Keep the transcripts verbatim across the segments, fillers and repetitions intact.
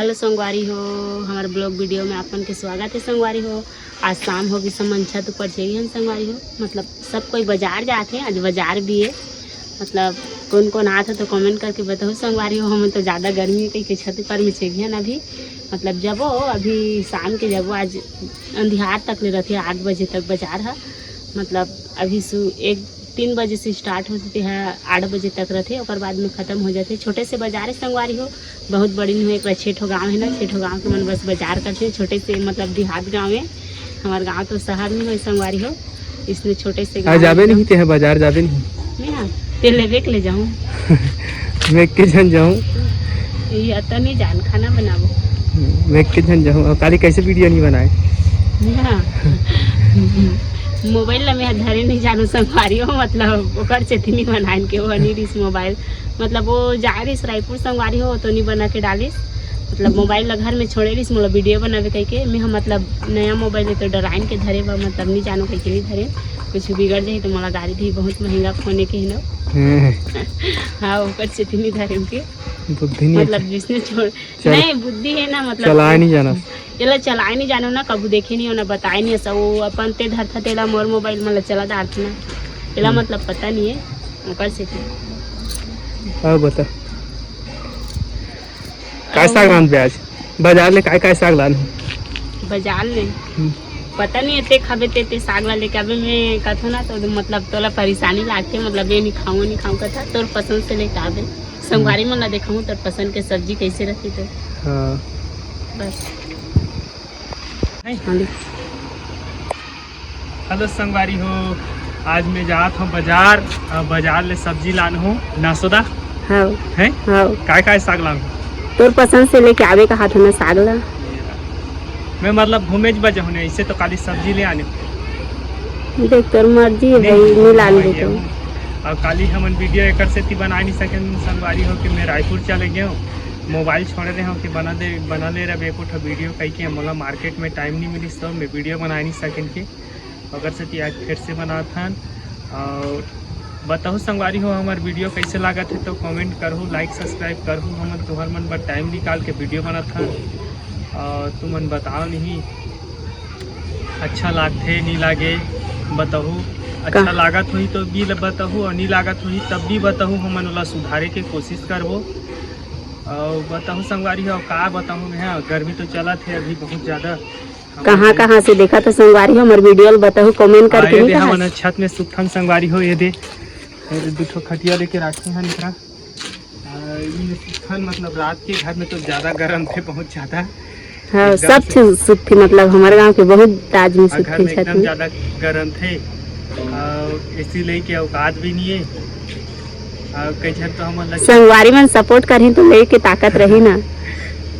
Hello संगवारी हो, हमर ब्लॉग वीडियो में आप मन के स्वागत है संगवारी हो। आज शाम हो गई, सब मन छत ऊपर चढ़े हन संगवारी हो। मतलब सब कोई बाजार जात हे, आज बाजार भी है। मतलब कौन कौन आत है तो कमेंट करके बताओ संगवारी हो। हम तो ज़्यादा गर्मी है कह के छत ऊपर में चढ़े हन अभी। मतलब जबो अभी शाम के जबो, आज अंधियार तक ले रहते, आठ बजे तक बाजार है। मतलब अभी सु एक तीन बजे से स्टार्ट होथे, तेहा आठ बजे तक रथे, ओकर बाद में खत्म हो जाथे। छोटे से बाजार है संगवारी हो, बहुत बड़ी नहीं हो, एक बार छेठो गाँव है ना, छेठो गाँव के मन बस बाजार करथे, छोटे से मतलब देहात गाँव है। हमार गाँव तो शहर नहीं हो संगवारी हो, इसने छोटे से आज गाँव जाबे एकदम। नहीं, तेहा बाजार जाबे नहीं। नहीं हाँ, ते लेबे के ले जाऊँ। मैं के झन जाऊँ। ये तो नहीं जान खाना बनाबो। मैं के झन जाऊँ, और काली कैसे वीडियो नहीं बनाए। हाँ। मोबाइल ला मैं धरे नहीं जानू संगवारी हो, मतलब ओकर सेती नहीं बनाइन के वो नहीं रिस मोबाइल। मतलब वो जा रिस रायपुर संगवारी हो तो नहीं बना के डालिस। मतलब मोबाइल ला घर में छोड़े रिस, मोला वीडियो बनावे कह के। मैं हम मतलब नया मोबाइल है तो डराइन के धरे बा, मतलब नहीं जानो कह के नहीं धरे। कुछ बिगड़ जाही तो मोला गारी दी, बहुत महंगा फोन है के ना। हम्म। हाँ, ओकर सेती नहीं धरे के। बुद्धि नहीं मतलब है। जिसने छोड़ चल। नहीं, बुद्धि है ना, मतलब चलाए नहीं जाना। एला चलाए नहीं जानो ना, कभू देखे नहीं हो ना, बताए नहीं ऐसा। वो अपन ते धरथा तेला मोर मोबाइल में चला डारथे ना, एला हम्म। मतलब पता नहीं है, ओकर सेती। हाँ, बता। काय साग लान बे आज? बाजार ले काय काय साग लान? बाजार ले? हम्म। पता नहीं है, ते खाबे ते, ते साग ला लेके आबे। मैं कथो ना तो मतलब तोला परेशानी लागथे, मतलब ये नहीं खाऊँ, नहीं खाऊँ कथा, तोर पसंद से लेके आबे। संगवारी मन ला देखाऊँ तोर पसंद के सब्जी कैसे रहती तो। हाँ। बस। नहीं। हाँ, ले। हेलो संगवारी हो, आज मैं जात हूँ बाजार, अ, बाजार ले सब्जी लान हूँ नासोदा। हाँ। हैं? हाँ। काय काय साग लान हूँ? तोर पसंद से लेके आवे का हाथ में साग ला। मैं मतलब घूमे ज बजा हूँ, ऐसे तो काली सब्जी ले आने। देख तोर मर्जी है नहीं, भाई, नहीं लान भाई, दे तो। हूँ। और काली हमन वीडियो एकर सेती बना नहीं सके संगवारी हो कि मैं रायपुर चले गए हूँ, मोबाइल छोड़े रहे हूँ कि बना दे, बना ले रहे एको ठो वीडियो कह के। मोला मार्केट में टाइम नहीं मिलिस तो मैं वीडियो बना नहीं सकेन के। ओकर सेती आज फिर से बनात हन। और बताहू संगवारी हो, हमर वीडियो कैसे लागत है तो कमेंट करहू, लाइक सब्सक्राइब करहू। हमन तुहर मन बर टाइम निकाल के वीडियो बनात हन। और तुमन बताओ नहीं, अच्छा लागथे नहीं लागे, बताहू। अच्छा का? लागत होही तो भी ल-, बताहू, और नहीं लागत होही तब भी बताहू, हमन ओला सुधारे के कोशिश करबो। और बताहू संगवारी हो, का बताहू मैं, हाँ, गर्मी तो चलत है अभी बहुत ज़्यादा। कहाँ कहाँ से देखा तो संगवारी हो, हमर वीडियो ल बताहू, कमेंट हाँ, करके ये नहीं दे, कहा। हमन छत में सुतथन संगवारी हो, ये दे, ये दे, दू ठो खटिया लेके राखे हन एकरा। आ, ये सुतथन, मतलब रात के घर में तो ज्यादा गरम थे, बहुत ज्यादा। हाँ, एकदम सब से। चीज सुतथे, मतलब हमारे गांव के बहुत आदमी और घर सुतथे में छत एकदम में। ज्यादा गरम थे, और एसी लेके औकात भी नहीं है। और कई झन तो हमन लग संगवारी मन सपोर्ट करही तो लेके ताकत रही ना।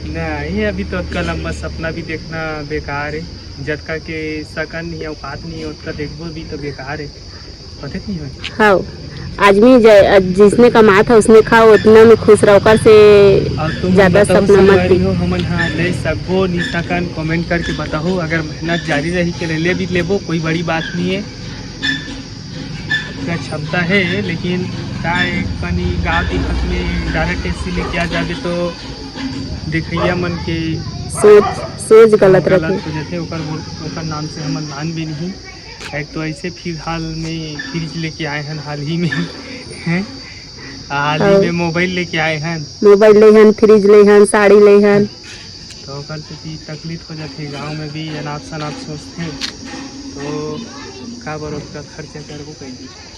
नहीं, अभी तो अतका लंबा सपना भी देखना बेकार है। जतका के सकन नहीं, औकात नहीं है, ओतका देखबो भी तो बेकार है। पते नहीं होय। हाँ, आदमी ज-, जिसने कमात है, उसने खाओ, उतना में खुश रहो, ओकर से और तुम ज्यादा बताओ सपना मत संगवारी देख। हो, हमन हा ले सकबो, नहीं सकन, कमेंट करके बताओ। अगर मेहनत जारी रही के ले, ले भी लेबो, कोई बड़ी बात नहीं है। का क्षमता है, लेकिन का एक कनी गाँव देहात में डायरेक्ट एसी लेके आ जाबे तो देखइया मन के सोच, सोच गलत गलत रथे। हो जाथे। ओकर बोल, ओकर नाम से हमन मान भी नहीं। एक तो ऐसे फिलहाल में फ्रिज लेके आए हन हाल ही में, हैं? हाल ही हाँ। में मोबाइल लेके आए हन। मोबाइल ले हन, फ्रिज ले हन, साड़ी ले हन। तो ओकर सेती तकलीफ हो जाथे, गाँव में भी अनाप शनाप सोचथे, तो काबर ओतका खर्चा करबो कहिके।